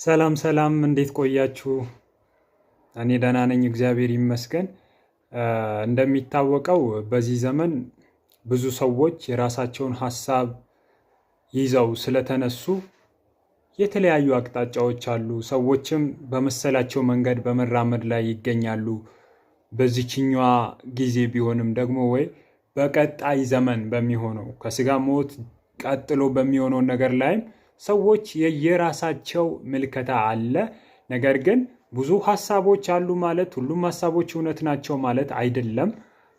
ሰላም ሰላም፣ እንዴት ቆያችሁ? እኔ ደህና ነኝ፣ እግዚአብሔር ይመስገን። እንደሚታወቀው በዚህ ዘመን ብዙ ሰዎች የራሳቸውን ሀሳብ ይዘው ስለተነሱ የተለያዩ አቅጣጫዎች አሉ። ሰዎችም በመሰላቸው መንገድ በመራመድ ላይ ይገኛሉ። በዚችኛዋ ጊዜ ቢሆንም ደግሞ ወይ በቀጣይ ዘመን በሚሆነው ከስጋ ሞት ቀጥሎ በሚሆነው ነገር ላይም ሰዎች የየራሳቸው ምልከታ አለ። ነገር ግን ብዙ ሀሳቦች አሉ ማለት ሁሉም ሀሳቦች እውነት ናቸው ማለት አይደለም።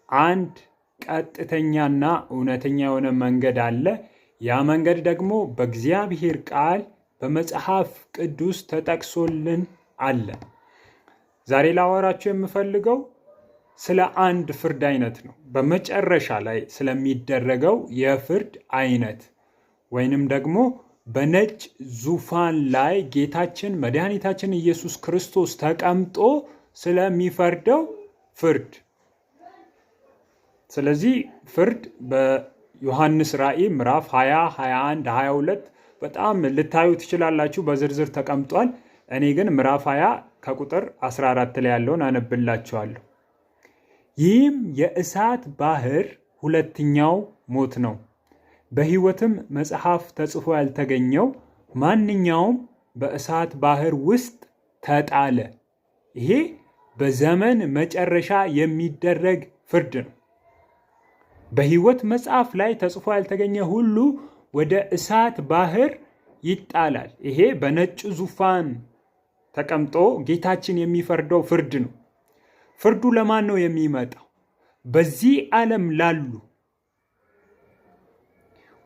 አንድ ቀጥተኛና እውነተኛ የሆነ መንገድ አለ። ያ መንገድ ደግሞ በእግዚአብሔር ቃል በመጽሐፍ ቅዱስ ተጠቅሶልን አለ። ዛሬ ላወራችሁ የምፈልገው ስለ አንድ ፍርድ አይነት ነው። በመጨረሻ ላይ ስለሚደረገው የፍርድ አይነት ወይንም ደግሞ በነጭ ዙፋን ላይ ጌታችን መድኃኒታችን ኢየሱስ ክርስቶስ ተቀምጦ ስለሚፈርደው ፍርድ። ስለዚህ ፍርድ በዮሐንስ ራእይ ምዕራፍ 20፣ 21፣ 22 በጣም ልታዩ ትችላላችሁ፣ በዝርዝር ተቀምጧል። እኔ ግን ምዕራፍ 20 ከቁጥር 14 ላይ ያለውን አነብላችኋለሁ። ይህም የእሳት ባህር ሁለተኛው ሞት ነው። በሕይወትም መጽሐፍ ተጽፎ ያልተገኘው ማንኛውም በእሳት ባህር ውስጥ ተጣለ። ይሄ በዘመን መጨረሻ የሚደረግ ፍርድ ነው። በሕይወት መጽሐፍ ላይ ተጽፎ ያልተገኘ ሁሉ ወደ እሳት ባህር ይጣላል። ይሄ በነጭ ዙፋን ተቀምጦ ጌታችን የሚፈርደው ፍርድ ነው። ፍርዱ ለማን ነው የሚመጣው? በዚህ ዓለም ላሉ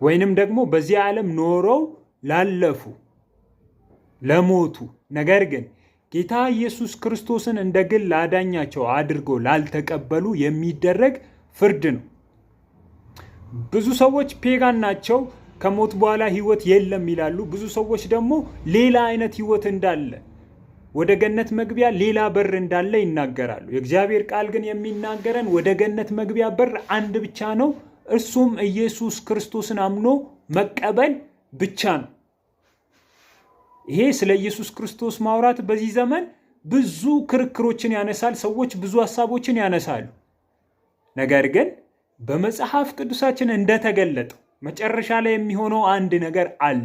ወይንም ደግሞ በዚህ ዓለም ኖረው ላለፉ፣ ለሞቱ፣ ነገር ግን ጌታ ኢየሱስ ክርስቶስን እንደ ግል አዳኛቸው አድርጎ ላልተቀበሉ የሚደረግ ፍርድ ነው። ብዙ ሰዎች ፔጋን ናቸው፣ ከሞት በኋላ ሕይወት የለም ይላሉ። ብዙ ሰዎች ደግሞ ሌላ አይነት ሕይወት እንዳለ፣ ወደ ገነት መግቢያ ሌላ በር እንዳለ ይናገራሉ። የእግዚአብሔር ቃል ግን የሚናገረን ወደ ገነት መግቢያ በር አንድ ብቻ ነው። እርሱም ኢየሱስ ክርስቶስን አምኖ መቀበል ብቻ ነው። ይሄ ስለ ኢየሱስ ክርስቶስ ማውራት በዚህ ዘመን ብዙ ክርክሮችን ያነሳል። ሰዎች ብዙ ሀሳቦችን ያነሳሉ። ነገር ግን በመጽሐፍ ቅዱሳችን እንደተገለጠው መጨረሻ ላይ የሚሆነው አንድ ነገር አለ።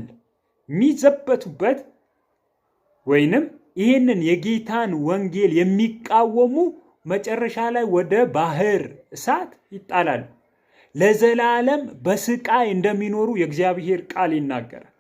የሚዘበቱበት ወይንም ይህንን የጌታን ወንጌል የሚቃወሙ መጨረሻ ላይ ወደ ባህር እሳት ይጣላሉ። ለዘላለም በስቃይ እንደሚኖሩ የእግዚአብሔር ቃል ይናገራል።